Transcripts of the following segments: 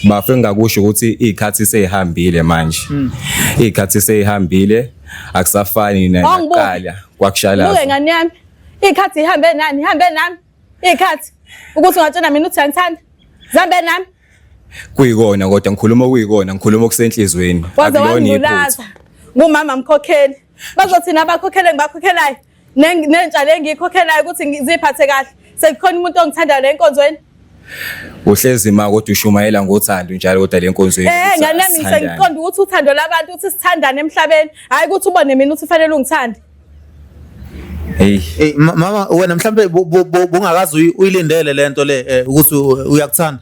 Bafe ngakusho ukuthi izikhathi sezihambile manje. Izikhathi sezihambile akusafani Awungibuki. nakuqala kwakushalaza. Buke ngane yami. Ikhathi ihambe nani? Ihambe nami. Ikhathi. Ukuthi ungatshena mina uthi angithanda. Zihambe nami. Kuyikona kodwa ngikhuluma kuyikona ngikhuluma okusenhlizweni. Waze Akulona iphutha. wangilulaza. Ngumama mkhokheli. Bazothina abakhokhele ngibakhokhelayo. Nentsha le engiyikhokhelayo ukuthi ngiziphathe kahle. Sekukhona umuntu ongithandayo le enkonzweni. Uhlezi ma kodwa ushumayela ngothando njalo kodwa le nkonzo Eh ngane yami ngisengiqonda ukuthi uthando labantu ukuthi sithandane emhlabeni. Hayi ukuthi ubone mina ukuthi ufanele ungithande. Hey, Eh mama wena mhlambe bungakaze uyilindele lento le ukuthi uyakuthanda.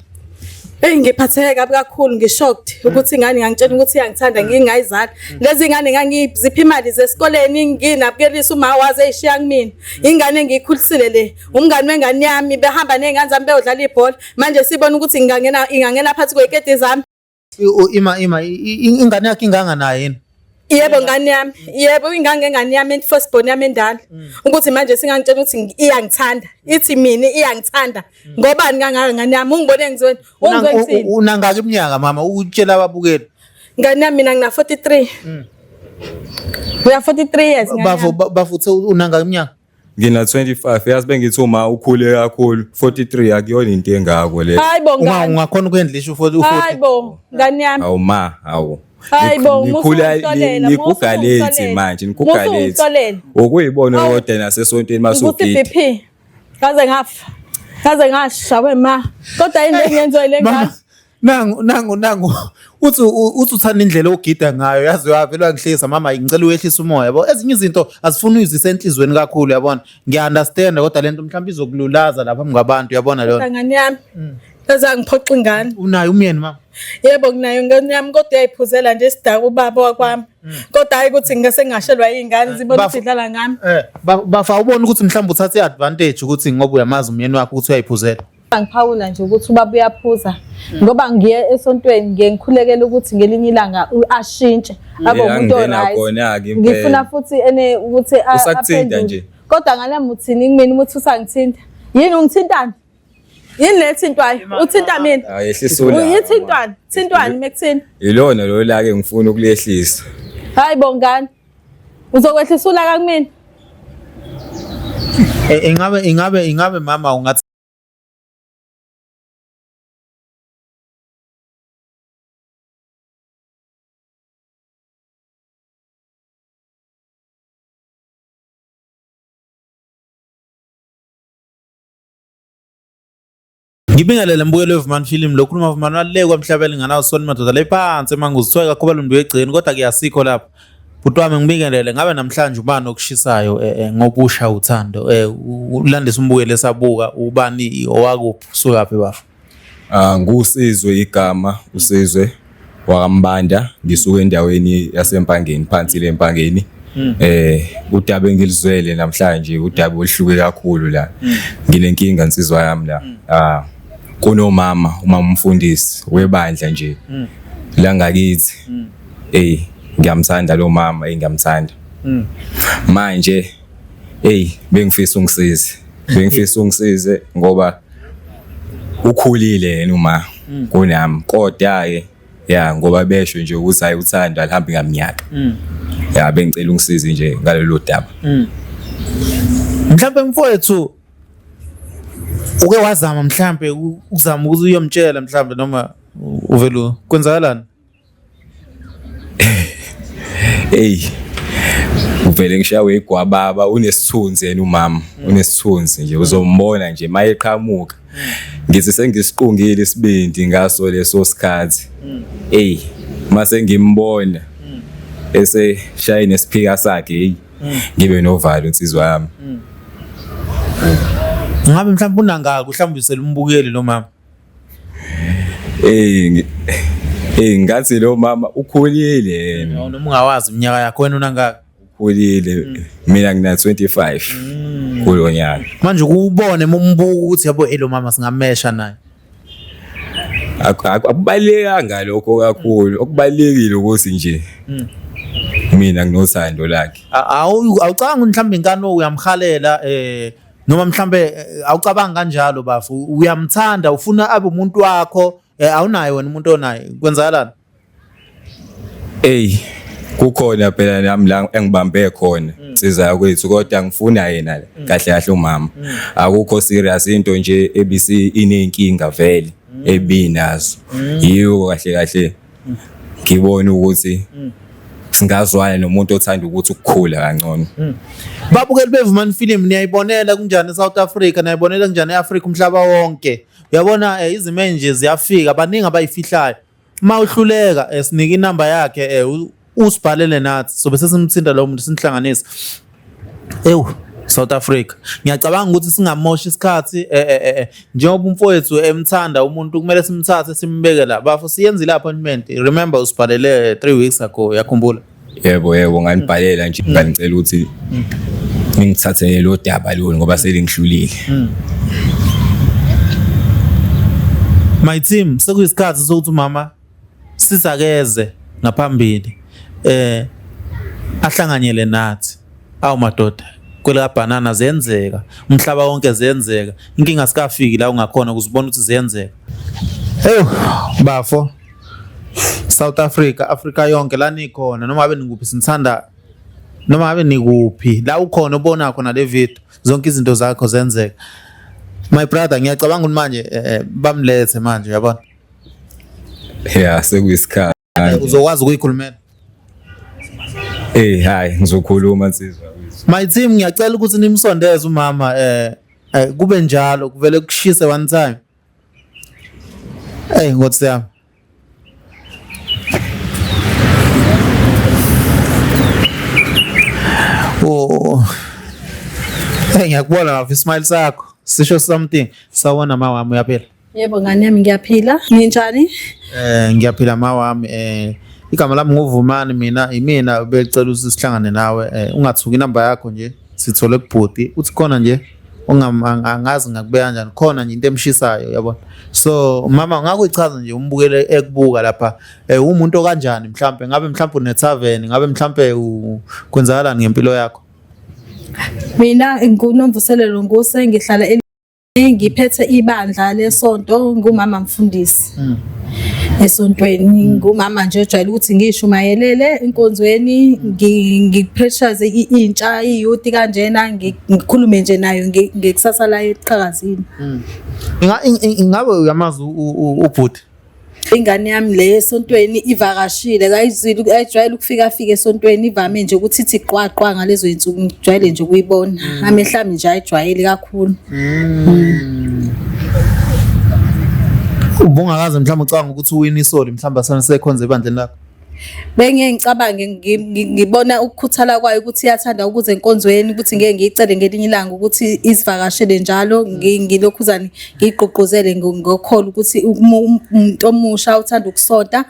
Eyi ngiphatheke kabi kakhulu ngishocked ukuthi ingane ngangitshela ukuthi iyangithanda ngingayizali. Lezi ngane ngangizipha imali zesikoleni nginabukelisa uma waze eyishiya kumina. Ingane engiyikhulisile le, umngani wengane yami behamba nezingane zami beyodlala ibhola. Manje sibona ukuthi ngingangena ingangena phakathi kweziketi zami. Ima ima ingane yakhe inganga naye yini? Yebo ngane yami, yebo ingane ngane yami first born yami endala. Ukuthi manje singangitshela ukuthi iyangithanda. Ithi mina iyangithanda. Ngobani kangaka ngane yami? Ungibone ngizweni. Ungizwe ngithini? Unangaki iminyaka mama utshela ababukeli? Ngane yami mina ngina 43. Ngina 43 years ngane Bafo yami. bafo uthe unangaki iminyaka? Ngina 25 yazi bengithi uma ukhule kakhulu 43 akuyona into engako le. Hayi bo ngane. Ungakhona ukuyendlisha u40 Hayi bo ngane yami. Awu ma, awu. Hayi bo, Nikhula musu ungixolela, niguga musu late ungixolela. manje, niguga Musu late. ungixolela. Okuyibona Awu. kodwa nasesontweni Ukuthi masugida. BP. Ngaze ngafa. Ngaze ngasha we ma. Kodwa yini engiyenziwe le ngane? Mama nangu nangu nangu uthi uthi uthanda indlela ogida ngayo yazi wavele wangihlisa mama ngicela uyehlisa umoya yabo ezinye izinto azifuni uyizise enhlizweni kakhulu yabona ngiya understand kodwa lento mhlawumbe izokululaza lapha phambi kwabantu yabona leyo Ngane yami. Ngaze ngiphoxa ingane. Unayo umyeni mama? Yebo nginayo ingane yami kodwa uyayiphuzela nje isidaka ubaba wakwami. Kodwa hayi ukuthi ngase ngashelwa izingane zibona ukuthi idlala ngami. Bafa ubona ukuthi mhlawumbe uthathe iadvantage ukuthi ngoba uyamazi umyeni wakho ukuthi uyayiphuzela. Ngiphawula nje ukuthi ubaba uyaphuza ngoba ngiye esontweni ngiye ngikhulekela ukuthi ngelinye ilanga ashintshe abe umuntu Uyangena oright. khona-ke impela. Ngifuna futhi ene ukuthi Usakuthinta aphendule. nje? Kodwa ngane uthini kumina ukuthi usangithinta? Yini ungithintani? Yini le thintwayo? Uthinta mina. Hayi yehlisa ulaka. Uyithintwani? Thintwani mekuthini? Ilona lo laka engifuna ukulehlisa. Hayi bongani. Uzokwehlisa ulaka kumina. Ingabe ingabe ingabe mama ungathi Ngibingelele mbukelo weVumani Film lo khuluma Vumani walekwa emhlabeni linganawo sona madoda le phansi emanguzithiwa kakhulu balundu egcini kodwa kuyasikho lapha. Bhuti wami ngibingelele ngabe namhlanje ubani okushisayo ngobusha uthando ulandisa umbukeli esabuka ubani owakuphi usukaphi bafo? Ngusizwe igama uSizwe wakaMbanda ngisuka endaweni yaseMpangeni phansi leMpangeni. Udaba engilizwele namhlanje udaba oluhluke kakhulu la. Nginenkinga insizwa yami la. Kunomama umama umfundisi webandla nje la ngakithi. Ey ngiyamthanda lo mama, ey ngiyamthanda. Manje ey bengifisa ungisize. Bengifisa ungisize ngoba ukhulile yena uma kunami kodwa ke ya ngoba besho nje ukuthi hayi uthando alihambi ngaminyaka. Ya bengicela ungisize nje ngalolu daba. Mhlawumbe mfowethu uke wazama mhlawumbe ukuzama ukuthi uyomtshela mhlawumbe noma uvele kwenzakalani? Hey uvele ngishawe igwababa unesithunzi yena umama unesithunzi nje uzombona nje mayeqhamuka ngithi sengisiqungile isibindi ngaso leso sikhathi. Hey mase ngimbona ese shaye nesiphika sakhe hey ngibe novalo insizwa yami. Ngabe mhlawumbe unangaki mhlawumbe uselumbukeli lo mama? Hey hey ngathi lo mama ukhulile yena. Noma ungawazi iminyaka yakho wena unangaki? Ukhulile mina ngina 25 kulo nyaka. Manje ukubone umbuka ukuthi yabo lo mama singamesha naye. Akubalulekanga lokho kakhulu, okubalulekile ukuthi nje mina nginothando lakhe. Awucabangi mhlawumbe inkani uyamhalela noma mhlawumbe awucabangi kanjalo bafu, uyamthanda ufuna abe umuntu wakho Awunaye wena umuntu onaye, kwenzakalani? Ey, kukhona phela nami la engibambe khona nsiza yakwethu, kodwa ngifuna yena la kahle kahle umama. Akukho serious, into nje ebisi inenkinga vele ebinazo. Yiyo kahle kahle ngibona ukuthi singazwana nomuntu othanda ukuthi ukukhula kangcono. Babukeli beVumani Film, niyayibonela kunjani eSouth Africa, niyayibonela kunjani eAfrica, umhlaba wonke. Uyabona izimo nje ziyafika, baningi abayifihlayo. Uma uhluleka sinike inamba yakhe, usibhalele nathi sobe sesimthinta lowo muntu sinihlanganise. Ewu South Africa, ngiyacabanga ukuthi singamosha isikhathi, njengoba umfowethu emthanda umuntu kumele simthathe simbeke la. Bafo, siyenzile appointment, remember usibhalele 3 weeks ago, uyakhumbula? Yebo yebo, nganibhalela nje nganicela ukuthi ningithathele lo daba lolu ngoba selingihlulile. My team, sekuyisikhathi sokuthi umama sisakeze ngaphambili ahlanganyele nathi. Awu madoda, kwelika banana ziyenzeka, umhlaba wonke ziyenzeka. Inkinga sikafiki la ungakhona ukuzibona ukuthi ziyenzeka. Hey bafo, South Africa, Africa yonke la nikhona, noma ngabe nikuphi, sinithanda noma ngabe nikuphi la ukhona ubona khona le video, zonke izinto zakho zenzeka. My brother, ngiyacabanga ukuthi manje bamlethe manje, uyabona? Yeah, sekuyisikhathi. Uzokwazi ukuyikhulumela? Eh hayi, ngizokhuluma nsizwa. My team, ngiyacela ukuthi nimsondeze umama, kube njalo kuvele kushise one time. Hey Nkosi yami. Oh. Hey, ngiyakubona lapha ismile sakho. Sisho something. Sawona ma wami, uyaphila? Yebo ngane yami, ngiyaphila. Ninjani? Ngiyaphila ma wami. Igama lami nguVumani, mina imina becela ukuthi sihlangane nawe. Ungathuki, inamba yakho nje sithole kubhuti. Uthi khona nje angazi ngakubeka kanjani, khona nje into emshisayo, uyabona. So mama, ngakuyichaza nje umbukele ekubuka lapha, umuntu okanjani, mhlambe ngabe mhlambe une tavern, ngabe mhlambe kwenzakalani ngempilo yakho? Mina nguNomvuselelo Nguse, ngihlala ngiphethe ibandla lesonto, ngumama mfundisi esontweni, ngumama nje ojwayele ukuthi ngishumayelele enkonzweni, ngipressurize intsha, iyouth kanjena, ngikhulume nje nayo ngekusasa layo eqhakazile. Ingabe uyamazi ubhuti? Ingane yami le esontweni ivakashile, kayizwile, ayijwayele ukufika fika esontweni, ivame nje ukuthi ithi qwa qwa ngalezo zinsuku, ngijwayele nje ukuyibona. Amehlo ami nje ayijwayele kakhulu. Ubungakaze mhlawumbe ucabanga ukuthi uwina isoli mhlawumbe asasekhonza ebandleni lakho? Bengeke ngicabange, ngibona ukukhuthala kwayo ukuthi iyathanda ukuza enkonzweni, ukuthi ngeke ngiyicele ngelinye ilanga ukuthi isivakashele njalo, ngilokhuzane ngiyigqugquzele ngokholo ukuthi umuntu omusha uthanda ukusonta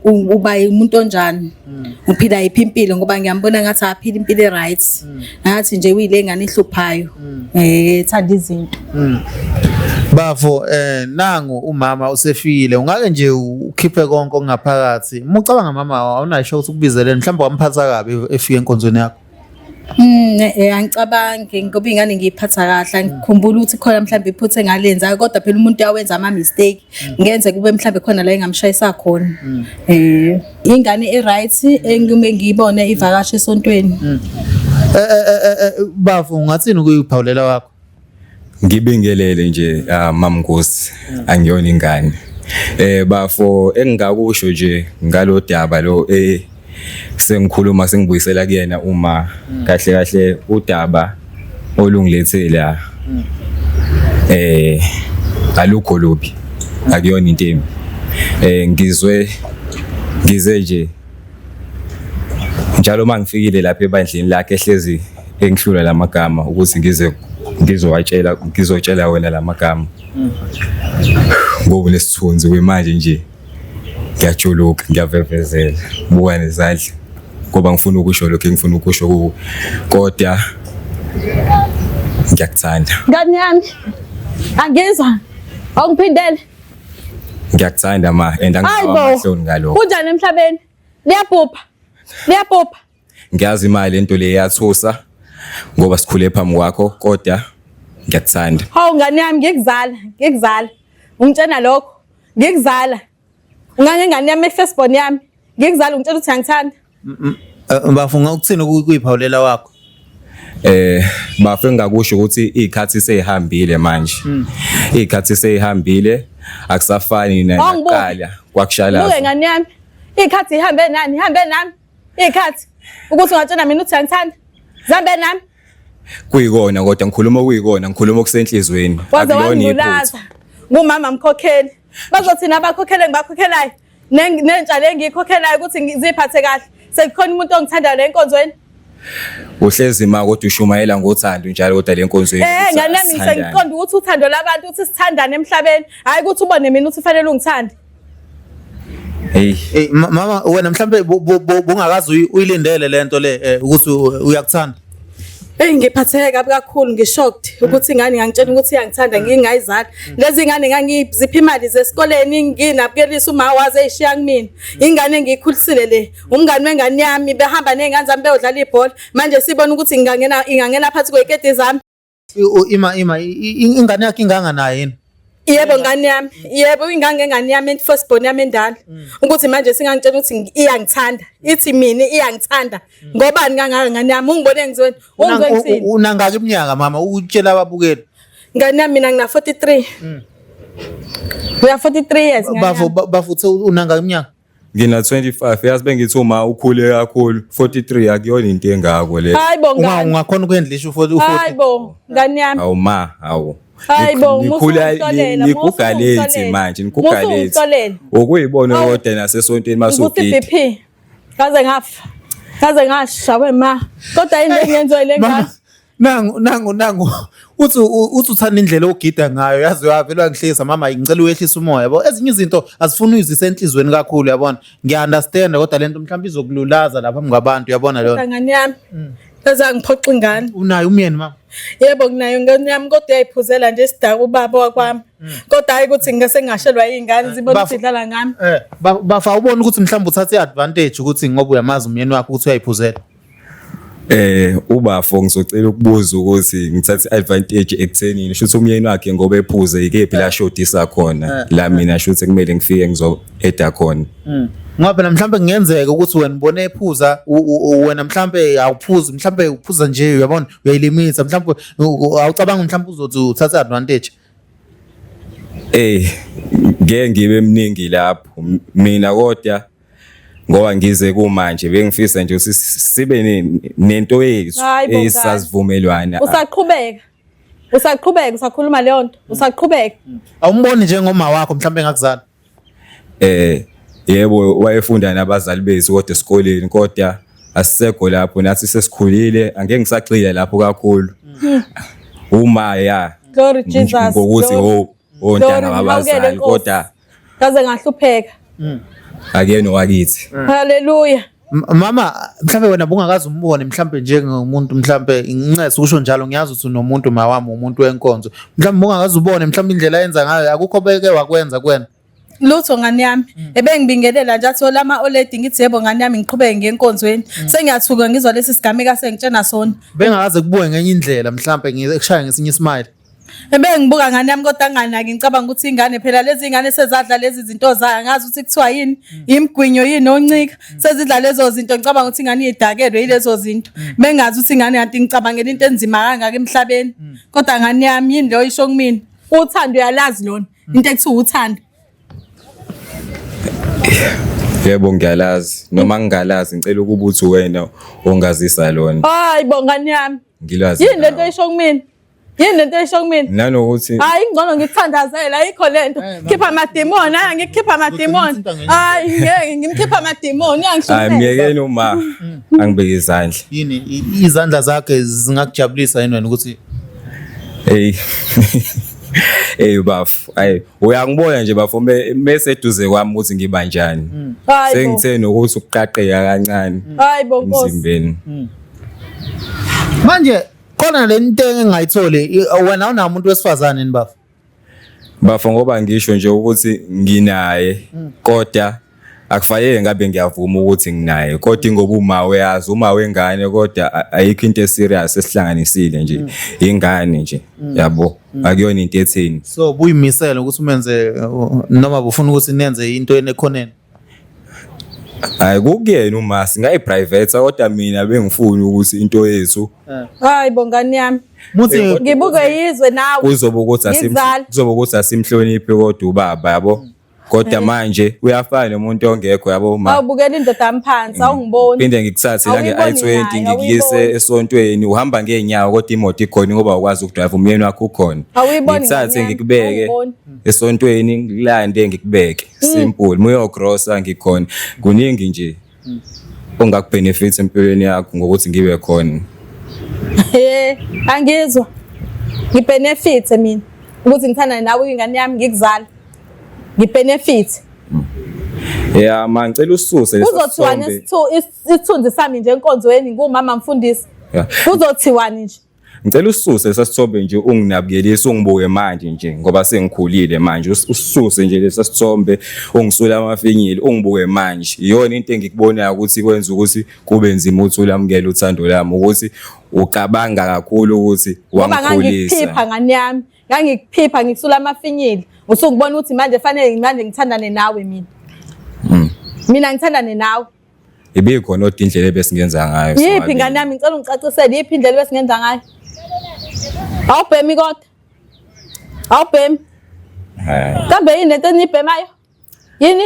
uba umuntu onjani, uphila yiphi impilo, ngoba ngiyambona ngathi aphila impilo e-right, ngathi nje uyile ngane ehluphayo, ethanda izinto. Bafo, nangu umama usefikile, ungake nje ukhiphe konke okungaphakathi. Uma ucabanga mama, awunayo isho ukuthi ukubizeleni, mhlawumbe wamphatha kabi efika enkonzweni yakho? Angicabangi ngoba ingane ngiyiphatha kahle, angikhumbuli ukuthi khona mhlawumbe iphutha engalenza, kodwa phela umuntu uyawenza ama-mistake, ngenze kube mhlawumbe khona la engamshayisa khona. Ingane e-right engikume ngiyibone ivakashe esontweni. Bafo, ungathini ukuyiphawulela wakho? Ngibingelele nje, Mamnkosi, angiyona ingane. Bafo, engingakusho nje ngalodaba lo, sengikhuluma sengibuyisela kuyena uma kahle kahle udaba olungilethe la, alukho lubi, akuyona into embi. Ngizwe ngize nje njalo mangifikile lapha ebandleni lakhe ehlezi engihlula lamagama ukuthi ngize ngizowatshela, ngizotshela wena lamagama ngoba unesithunzi kwemanje nje, ngiyajuluka, ngiyavevezela, buka nezandla ngoba ngifuna ukusho lokho engifuna ukusho kuwe, kodwa ngiyakuthanda. Ngani yami, angizwa, awungiphindele. Ngiyakuthanda ma, and anginawo amahloni ngalokho. Kunjani emhlabeni? Liyabhubha, liyabhubha. Ngiyazi imali lento le iyathusa ngoba sikhule phambi kwakho, kodwa ngiyakuthanda. Hawu ngane yami, ngikuzala, ngikuzala. Ungitshena lokho. Ngikuzala. Ungangengane yami first born yami. Ngikuzala ungitshela ukuthi uyangithanda. Bafunga ukuthini ukuyiphawulela wakho? Bafe ngingakusho ukuthi izikhathi sezihambile manje. Izikhathi sezihambile akusafani nakuqala kwakushalaza. Buke ngane yami. Izikhathi ihambe nani? Ihambe nami. Izikhathi ukuthi ungatshela mina uthi uyangithanda. Zihambe nami. Kuyikona kodwa ngikhuluma kuyikona ngikhuluma okusenhlizweni. Waze wangilulaza. Ngumama mkhokheli. Bazothina abakhokhele ngibakhokhelayo. Nentsha le ngiyikhokhelayo ukuthi ngiziphathe kahle. Sekukhona umuntu ongithandayo le enkonzweni. Uhlezi ma kodwa ushumayela ngothando njalo kodwa le nkonzweni. Ngane yami ngisengiqonda ukuthi uthando labantu ukuthi sithandane emhlabeni, hayi ukuthi ubone mina ukuthi ufanele ungithande. Hey. Hey mama wena mhlambe bungakaze uyilindele lento le ukuthi uyakuthanda. Hey ngiphatheke kabi kakhulu ngishocked ukuthi ingane ngangitshela ukuthi iyangithanda ngingayizali. Lezi ingane ngangizipha imali zesikoleni nginabukelisa uma waze eyishiya kumina. Ingane engiyikhulisile le, umngani wengane yami behamba nezingane zami beyodlala ibhola. Manje sibona ukuthi ngingangena ingangena phakathi kweziketi zami. Ima ima ingane yakhe inganga naye yini? Yebo ngane yami, yebo ingane ngane yami first born yami endala. Ukuthi manje singangitshela ukuthi iyangithanda. Ithi mina iyangithanda. Ngobani kangaka ngane yami ungibone ngizweni. Ungizwe Unangaki iminyaka mama utshela ababukeli? Ngane yami mina ngina 43. Ngina 43 years. Bafo bafuthe unangaki iminyaka? Ngina 25 yazi bengithi uma ukhule kakhulu 43 akuyona into engako le. Hayibo ngane. Ungakhona ukuyendlisha u40. Hayibo ngane yami. Awu ma, awu. Hayibo nikhula niguga late manje niguga late. Ukuyibona kodwa nasesontweni masugida. BP. Ngaze ngafa. Ngaze ngasha we ma. Kodwa yini engenziwe le ngane? Nangu nangu nangu uthi uthi uthanda indlela ogida ngayo yazi wavele wangihlisa mama ngicela uyehlisa umoya yabo ezinye izinto azifuni uyizise enhlizweni kakhulu yabona ngiya understand kodwa lento mhlawumbe izokululaza lapha phambi kwabantu yabona leyo ngane yami ezangiphoxa ingane. Unayo umyeni mama? Yebo nginayo ingane yami kodwa uyayiphuzela nje isidaka ubaba wakwami. Kodwa hayi ukuthi ngase ngingashelwa izingane zibona ukuthi idlala ngami. Bafa ubona ukuthi mhlawumbe uthathe iadvantage ukuthi ngoba uyamazi umyeni wakho ukuthi uyayiphuzela. Ubafo ngizocela ukubuza ukuthi ngithathe advantage ekuthenini shuthi umyeni wakhe ngoba ephuze ikephi la shodisa khona la mina shuthi kumele ngifike ngizo-eda khona. Ngoba phela mhlambe kungenzeka ukuthi wena ubone ephuza wena mhlambe awuphuzi mhlambe uphuza nje uyabona uyayilimitha mhlambe awucabanga mhlambe uzothi uthathe advantage. Ngeke ngibe mningi lapho mina kodwa ngoba ngize kumanje bengifisa nje ukuthi sibe nento yethu esasivumelwana. Usaqhubeka. Usaqhubeka usakhuluma leyo nto. Usaqhubeka. Awumboni njengoma wakho mhlambe engakuzala? Yebo wayefunda nabazali bethu kodwa esikoleni kodwa asisekho lapho nathi sesikhulile angeke ngisagxila lapho kakhulu. Uma ya Glory Jesus. Ngokuthi ontanga babazali kodwa ngaze ngahlupheka. Akuyena owakithi. Hallelujah. Mama mhlambe wena bungakaze umbone mhlambe njengomuntu mhlambe ngincese ukusho njalo ngiyazi ukuthi unomuntu mawami umuntu wenkonzo mhlambe bungakaze ubone mhlambe indlela ayenza ngayo akukho beke wakwenza kuwena. Lutho ngane yami ebengibingelela nje athi lama oledi ngithi yebo ngane yami ngiqhubeke ngenkonzweni sengiyathuka ngizwa lesi sigameka sengitshena sona. Bengakaze kubuke ngenye indlela mhlambe ngikushaya ngesinye ismile. Ebengibuka ngane yami kodwa nganaki ngicabanga ukuthi ingane phela lezi ingane sezadla lezi zinto zayo angazi ukuthi kuthiwa yini imigwinyo yini oncika sezidla lezo zinto ngicabanga ukuthi ingane idakelwe yilezo zinto bengazi ukuthi ingane kanti ngicabangela into enzima kangaka emhlabeni kodwa ngane yami yini leyo isho kumina uthando uyalazi lona into ekuthiwa uthando. Yebo ngiyalazi noma ngingalazi ngicela ukuba uthi wena ongazisa lona. Hayi bo ngane yami. Ngilazi. Yini lento oyisho kumina? Yini lento oyisho kumina? Nanokuthi hayi ngcono ngikuthandazela ayikho lento. Khipha amademoni, hayi ngikhipha amademoni. Hayi ngeke ngimkhipha amademoni uyangisho. Hayi myekeni uma angibeke izandla. Yini izandla zakhe zingakujabulisa yini wena ukuthi hey hey bafo hayi uyangibona nje bafo mese eduze kwami ukuthi ngiba njani. Sengithe nokuthi ukuqaqeka kancane. Hayi bo Nkosi. Emzimbeni. Manje khona le nto engingayitholi wena unawo umuntu wesifazane yini bafo? Bafo ngoba ngisho nje ukuthi nginaye kodwa Akufanele ngabe ngiyavuma ukuthi nginaye kodwa ingoba uma uyazi uma wengane kodwa ayikho into eserious esihlanganisile nje ingane nje yabo akuyona into etheni. So buyimisele ukuthi umenze noma bufuna ukuthi nenze into enekhoneni. Hayi kukuyena uma singayiprivate kodwa mina bengifuni ukuthi into yethu Hayi bo ngane yami. Muthi Ngibuke yizwe nawe. kuzoba ukuthi Ngikuzala. kuzoba ukuthi asimhloniphi kodwa ubaba yabo. Kodwa manje uyafana nomuntu ongekho yabo ma. Awubukela indoda yami phansi awungiboni. Phinde ngikuthathe la Awuyiboni nge-i20 nayo, ngikuyise awuyiboni. esontweni uhamba ngeenyawo kodwa imoto ikhona ngoba ukwazi ukudrive umyeni wakho ukhona. Awuyiboni Ngikuthathe ngane yami, ngikubeke awungiboni. esontweni ngilande ngikubeke. Simple. Muyogrosa ngikhona. Kuningi nje ongakubenefit empilweni yakho ngokuthi ngibe khona. Eh, angizwa. Ngibenefit mina ukuthi ngithandane nawe ingane yami ngikuzala. Ngibenefit. Ya ma ngicela ususe leso Kuzothiwani sithombe. isithunzi sami nje enkonzweni ngumama mfundisi. Ya. Kuzothiwani nje? Ngicela ususe lesa sithombe nje unginabukelise ungibuke manje nje ngoba sengikhulile manje ususe nje lesa sithombe ungisula amafinyili ungibuke manje iyona into engikubonayo ukuthi kwenza ukuthi kube nzima ukuthi ulamukele uthando lami ukuthi ucabanga kakhulu ukuthi Ngoba wangikhulisa. ngangikuphipha ngane yami, ngangikuphipha ngikusula amafinyili. Usukubona ukuthi manje fanele manje ngithandane nawe mina. Mina ngithandane nawe. Ibikhona odwa indlela ebesingenza ngayo. Yiphi sobabili. ngane yami ngicela ungicacisele yiphi indlela ebesingenza ngayo? Awubhemi kodwa. Awubhemi. Hhayi. Kambe yini lento enibhemayo? Yini?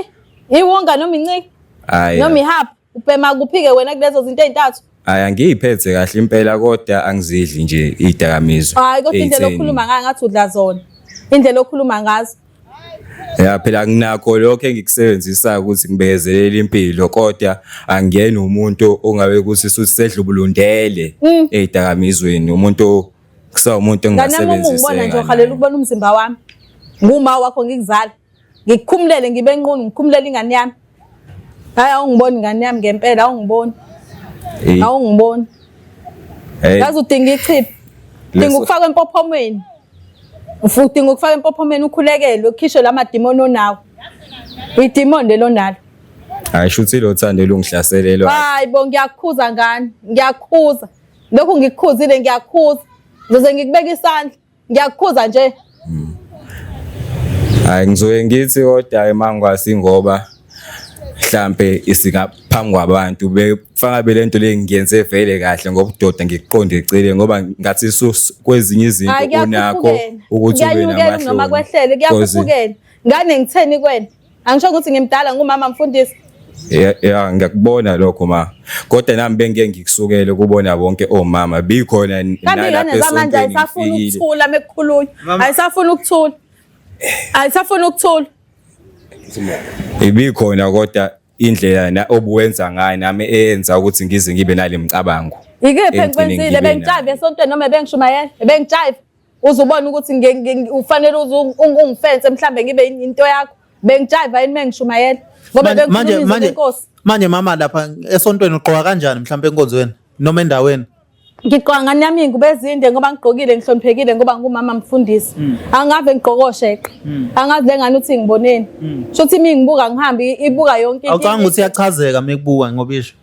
Iwonga noma inciki Hhayi. noma ihaba? Ubhema kuphi-ke wena kulezo zinto ey'ntathu? Hhayi angiyiphethe kahle impela kodwa angizidli nje idakamizwa. Hayi kodwa indlela ey'theni. okhuluma ngayo ngathi udla zona. Indlela okhuluma ngazo. Ya phela nginakho lokho engikusebenzisayo ukuthi ngibekezelele impilo kodwa angiyena umuntu ongabe ukuthi sedlubulundele ey'dakamizweni umuntu kusawumuntu Ngane yami uma ungibona engingasebenziseka nje uhalela naye. ukubona umzimba wami. Nguma wakho ngikuzala. Ngikukhumulele ngibe nqunu ngikhumulele ingane yami. Hayi awungiboni ngane yami ngempela awungiboni. Eh, Awungiboni. eh, Yazi udinga ichiphi. Udinga ukufakwa empophomeni. Udinga ukufaka empophomeni ukhulekelwe ukhishwe lamadimoni onawo. Idimoni lelo nalo. Hhayi shuthi lo thando lungihlaselelwa. Hayi bo ngiyakukhuza ngane, ngiyakukhuza. Lokhu ngikukhuzile ngiyakukhuza. Ngizoze ngikubeka isandla. Ngiyakukhuza nje. Hayi ngizoke ngithi kodwa emangwasi ngoba mhlambe isingaphambi kwabantu befaka belento le ngiyenze vele kahle ngoba udoda ngikuqonde eceleni ngoba ngathi kwezinye izinto Hayi unakho kuyakhuphukela. ukuthi ube Kuyanyukela noma namahloni. kwehlele Because- kuyakhuphukela. Ngane ngitheni kwena? Angisho ukuthi ngimdala ngumama mfundisi. Ya ngiyakubona lokho ma. Kodwa nami bengeke ngikusukele kubona bonke omama bikhona Kambe ingane zamanje ayisafuni ngifikile. ukuthula mekukhulunywa. Ayisafuni ukuthula. Ayisafuni ukuthula. Ibikhona kodwa indlela na obuwenza ngayo nami eyenza ukuthi ngize ngibe nale mcabango. Ikuphi Engigcine engikwenzile ngibe bengijayive esontweni noma bengishumayela bengijayive uze ubone ukuthi ufanele uze ungifense mhlambe ngibe into yakho bengijayiva yini mengishumayela ngoba Manje manje bengikhuluma manje inkosi manje mama lapha esontweni ugqoka kanjani mhlawumbe enkonzweni noma endaweni? Ngigqoka ngane yami iy'ngubo ezinde ngoba ngigqokile ngihloniphekile ngoba ngumama mfundisi. Angave ngigqokosheqe. Angazi le ngane uthi ngiboneni. Shuthi uma ingibuka ngihambe ibuka yonke into. Awucabanga ukuthi iyachazeka mekubuka ngoba isho.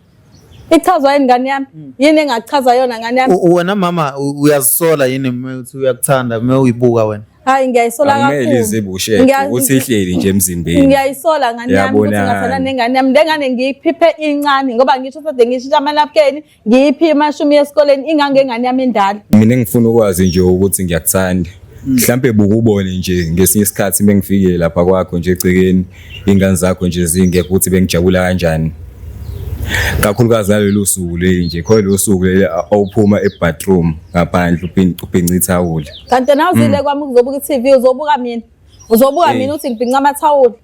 Ichazwa yini ngane yami? Yini engachaza yona ngane yami? Wena mama uyazisola yini uma uthi uyakuthanda uma uyibuka wena? Hayi ngiyayisola Akumele kakhulu. izibusheke ukuthi ihleli nje emzimbeni. Ngiyayisola ngane yami ukuthi Yabonakala. ngathandana nengane yami. Le ngane ngiyiphiphe incane ngoba ngisho sade ngishintsha amanapukeni ngiyiphi amashumi esikoleni ingangengane yami endala. Mina engifuna ukwazi nje ukuthi ngiyakuthanda. Mhlambe bukubone nje ngesinye isikhathi mengifikile lapha kwakho nje egcekeni ingane zakho nje zingekho ukuthi bengijabula kanjani. Kakhulukazi nalolu suku leli nje khona lo suku leli awuphuma ebathroom ngaphandle ubhinca ithawula. Kanti na uzile kwami ukuzobuka i-TV uzobuka mina. Uzobuka Eh. mina uthi ngibhinca amathawula.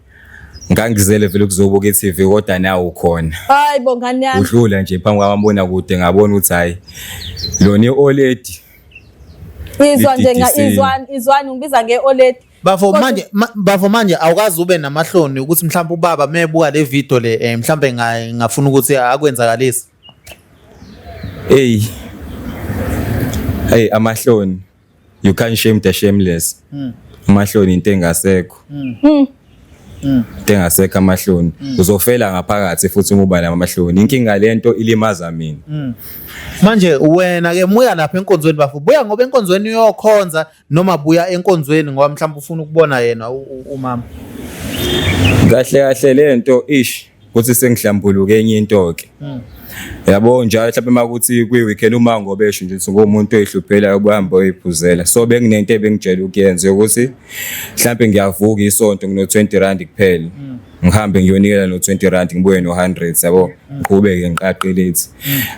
Ngangizele vele ukuzobuka i-TV kodwa nawe ukhona. Hayi bo ngane yami. Udlula nje phambi kwamabonakude ngabona ukuthi hayi lona i-oledi Izwa nje nga Lididisile. izwani izwani ungibiza nge-oledi. Bafo Kodwa- manje bafo manje awukazi ube namahloni ukuthi mhlawumbe ubaba mebuka le video le mhlawumbe ngafuna ukuthi akwenzakalise. Hey. Hey amahloni. You can't shame the shameless. Amahloni into engasekho. Into engasekho amahloni. Uzofela ngaphakathi futhi uma uba namahloni. Inkinga lento ilimaza mina. Manje wena ke muya lapha enkonzweni bafo, buya ngoba enkonzweni uyokhonza noma buya enkonzweni ngoba mhlawumbe ufuna ukubona yena umama. Kahle kahle lento ish kuthi sengihlambuluke enye into ke. Yabo njalo mhlawumbe makuthi kwi weekend uma ngobesho nje ukuthi ngumuntu oyihluphelayo ubuhamba oyiphuzela. So benginento ebengijela ukuyenza ukuthi mhlawumbe ngiyavuka isonto ngino 20 rand kuphela. Ngihambe ngiyonikela no 20 rand ngibuye no 100 yabo. Ngiqhubeke ngiqaqe lethi.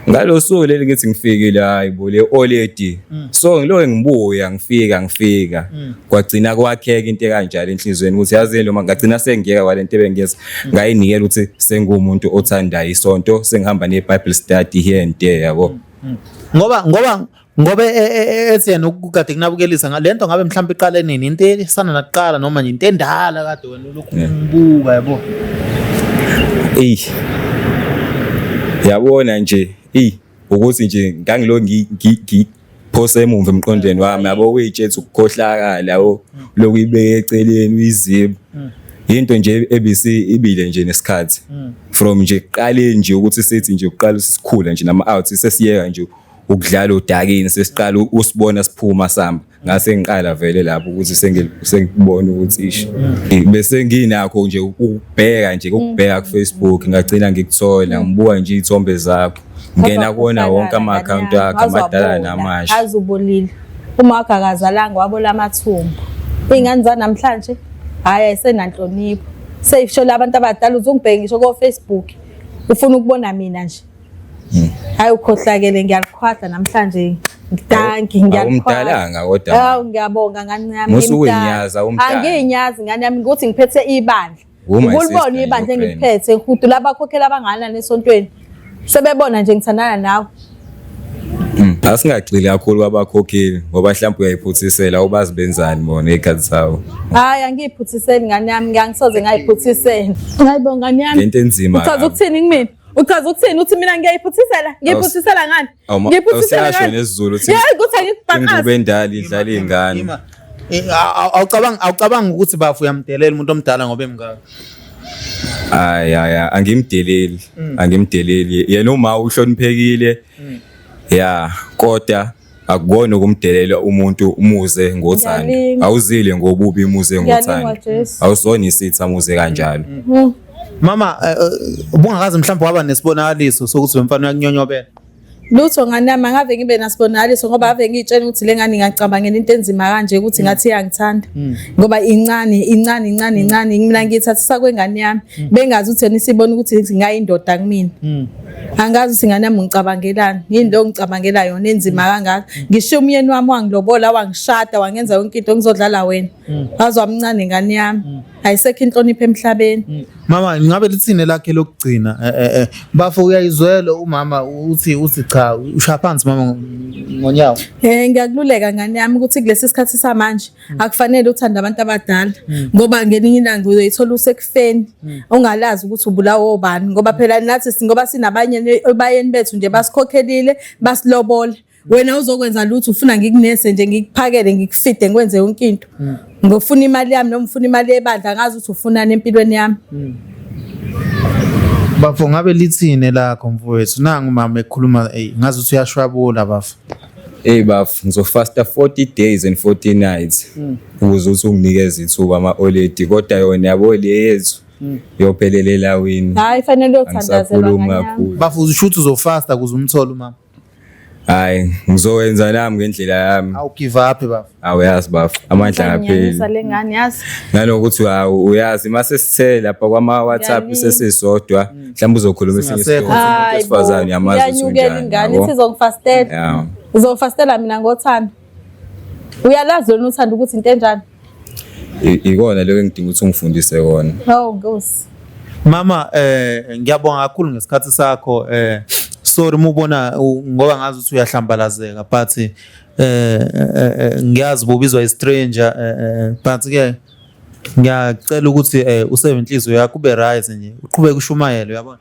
Ngalosuku leli ngithi ngifikile hayi bo le oledi. So ngiloke ngibuya ngifika ngifika. Kwagcina kwakheka into ekanjalo enhlizweni ukuthi yazi noma ngagcina sengiyeka kwalento ebengiyenza. Ngayinikela ukuthi sengumuntu othandayo isonto sengihamba ne Bible study here and there yabo. Ngoba ethi yena ukukade kunabukelisa ngalento ngabe mhlawumbe iqale nini into esana nakuqala noma nje into endala kade wena ulokhu umbuka yabo. Ey. Yabona nje ey ukuthi nje ngangilo ngiphose emumva emqondweni wami yabo uyitshethe ukukhohlakala yabo lokuyibeka eceleni uyiziba. Into nje ebisi ibile nje nesikhathi. From nje kuqaleni nje ukuthi sithi nje uqala sikhula nje nama out sesiyeka nje ukudlala odakini sesiqala usibona siphuma samba ngase ngiqala vele lapho ukuthi sengibona ukuthi ish bese nginakho nje ukubheka nje ukubheka ku Facebook ngagcina ngikuthola ngibuka nje izithombe zakho ngena kuona wonke ama account akho amadala namasha azubolile uma wakhe akazalanga wabola amathumbu iy'ngane zanamhlanje hhayi ayisenanhlonipho seyisho abantu abadala uzungibheke ngisho ko-Facebook ufuna ukubona mina nje. Hayi ukhohlakele ngiyalikhwahla namhlanje. Danki ngiyalikhwahla. Awumdalanga kodwa. Hawu ngiyabonga ngane yami. Musa ukuyinyaza awumdala. Angiyinyazi ngane yami ukuthi ngiphethe ibandla. Ukulibona ibandla engiliphethe ngihudula abakhokhela abanganani esontweni. Sebebona nje ngithandana nawe. Asingagxili kakhulu kwabakhokheli ngoba mhlawumbe uyayiphuthisela ubazi benzani bona ngey'khathi zabo. Hayi angiyiphuthiseli ngane yami ngiyangisoze ngayiphuthisela. Hayibo ngane yami. Lento enzima. Uchaza ukuthini kumina? Uchaza ukuthini uthi mina ngiyayiphuthisela? Ngiyiphuthisela ngani? Ngiyiphuthisela ngani? Awusasho nesiZulu uthi. Yey kuthi angikubhaqazi. Ingubo endala idlala iy'ngane. Awucabanga ukuthi bafu uyamdelela umuntu omdala ngoba emngaka? Hayi hayi angimdeleli angimdeleli yena uma uhloniphekile ya kodwa akukona ukumdelela umuntu umuze ngothando awuzile ngobubi umuze ngothando awusona isitha muze kanjalo. Mama ubungakaze mhlawumbe waba nesibonakaliso sokuthi lo mfana uyakunyonyobela? Lutho ngane yami angave ngibe nasibonakaliso ngoba ave ngiyitshela ukuthi le ngane ingacabangela into enzima kanje ukuthi ngathi iyangithanda ngoba incane incane incane incane mina ngiyithathisa kwengane yami bengazi ukuthi yena isibona ukuthi ngayindoda kumina. Angazi ukuthi ingane yami ngicabangelani yini lo ngicabangela yona enzima kangaka ngishiya umyeni wami wangilobola wangishada wangenza yonke into ngizodlala wena waze wamncane ingane yami ayisekho inhlonipho emhlabeni. Mama ngabe lithini lakhe lokugcina bafo uyayizwela umama uthi cha ushaya phansi mama ngonyawo. Ngiyakululeka ngane yami ukuthi kulesi sikhathi samanje akufanele uthande abantu abadala ngoba ngelinye ilanga uzoyithola usekufeni ungalazi ukuthi ubulawa obani ngoba phela nathi ngoba sinabanye ebayeni bethu nje basikhokhelile basilobola. Wena uzokwenza lutho ufuna ngikunese nje ngikuphakele ngikufide ngikwenze yonke into. Ngofuna imali yami noma ufuna imali yebandla ngazi ukuthi ufunani empilweni yami. Bafo ngabe lithini lakho mfowethu nangu mama ekhuluma ey ngazi ukuthi uyashwabula bafo. Hey bafo ngizofasta 40 days and 40 nights ukuze uthi unginikeze ithuba ama oledi kodwa yona yabo le yethu yophelela elawini. Hayi fanele uyothandazelwa ngane yami. Bafo usho ukuthi uzofasta ukuze umthole umama. Hayi ngizowenza nami ngendlela yami. Awu give up bafo. Awuyazi bafo amandla akapheli. Le ngane yazi. Nanokuthi uyazi mase sithe lapha kwama WhatsApp sesisodwa mhlawumbe uzokhuluma esinye Singasekho. isitori esifazane uyamazi ukuthi Iyanyukela unjani. ingane yabo. ithi izongifastela. Yeah. Uzongifastela mina ngothando. Uyalazi wena uthando ukuthi into enjani? Ikona lokho engidinga ukuthi ungifundise kona. Oh Nkosi. Mama ngiyabonga kakhulu ngesikhathi sakho sorry mubona ngoba ngazi ukuthi uyahlambalazeka but ngiyazi ubizwa i-stranger but ke ngiyacela ukuthi useve inhliziyo yakho ube right nje uqhubeke ushumayele uyabona.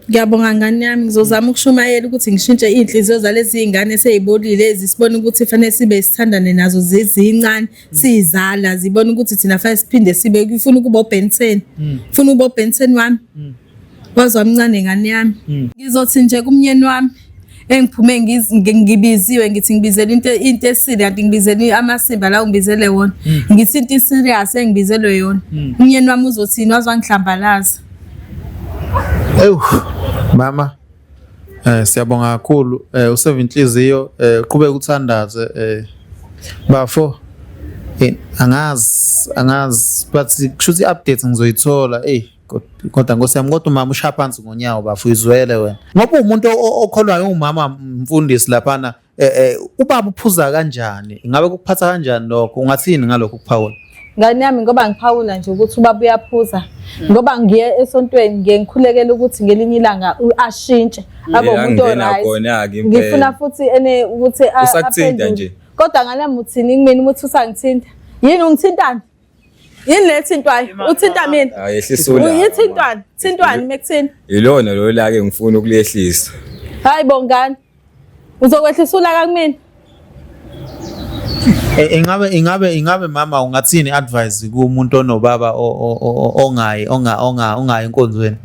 Ngiyabonga ngane yami, ngizozama ukushumayela ukuthi ngishintshe iy'nhliziyo zalezi y'ngane esey'bolile ezi, sibone ukuthi fanele sibe sithandane nazo zizincane, siyizala, zibone ukuthi thina fanele siphinde sibe, ifuna ukuba uBen 10. Ufuna ukuba uBen 10 wami. Waze wamncane ngane yami. Ngizothi nje kumnyeni wami engiphume ngibiziwe ngithi ngibizele into esile kanti ngibizele amasimba la ungibizele wona. Ngithi into serious engibizelwe yona. Umnyeni wami uzothini waze wangihlambalaza. Ewu mama siyabonga kakhulu useve inhliziyo uqhubeke uthandaze bafo angazi but kushuthi i-update ngizoyithola kodwa nkosi yami, kodwa umama ushaya phansi ngonyawo bafo, izwele wena ngoba umuntu okholwayo umama mfundisi laphana ubaba uphuza kanjani, ingabe kukuphatha kanjani lokho, ungathini ngalokho ukuphawula? Ngane yami, ngoba ngiphawula nje ukuthi ubaba uyaphuza, ngoba ngiye esontweni ngiye ngikhulekela ukuthi ngelinye ilanga ashintshe abe umuntu Angena o-right. khona-ke impela. Ngifuna futhi ene ukuthi Usakuthinta aphendule. nje? Kodwa ngane yami uthini kumina uma uthi usangithinta? Yini ungithintani? Yini le ethintwayo? Uthinta mina? Hayi, yehlisa ulaka. Uyithintwani? Thintwani mekuthini? Ilona lo laka engifuna ukulehlisa. Hayi bongani. Uzokwehlisa ulaka kumina? Ingabe mama ungathini advice kumuntu onobaba ongayi ongayi enkonzweni?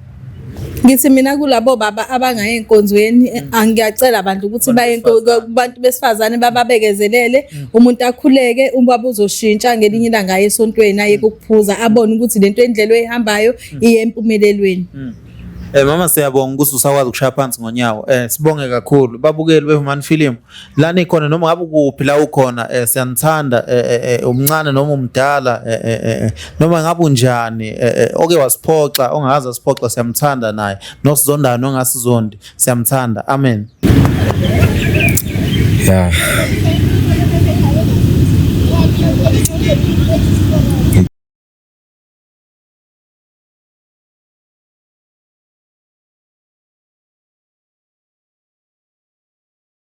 Ngithi mina kulabo baba abangayi enkonzweni, angiyacela abantu ukuthi baye kubantu besifazane bababekezelele, umuntu akhuleke, ubaba uzoshintsha ngelinye ilanga aye esontweni aye ukuphuza, abone ukuthi lento endlela oyihambayo iye empumelelweni. Mama siyabonga ukuthi usakwazi ukushaya phansi ngonyawo. Sibonge kakhulu babukeli beHuman Film. La nikhona noma ngabe ukuphi la ukhona, siyanithanda, umncane noma umdala, noma ngabe unjani, oke wasiphoxa ongakaze asiphoxa siyamthanda naye, nosizondayo nongasizondi siyamthanda. Amen. Ya.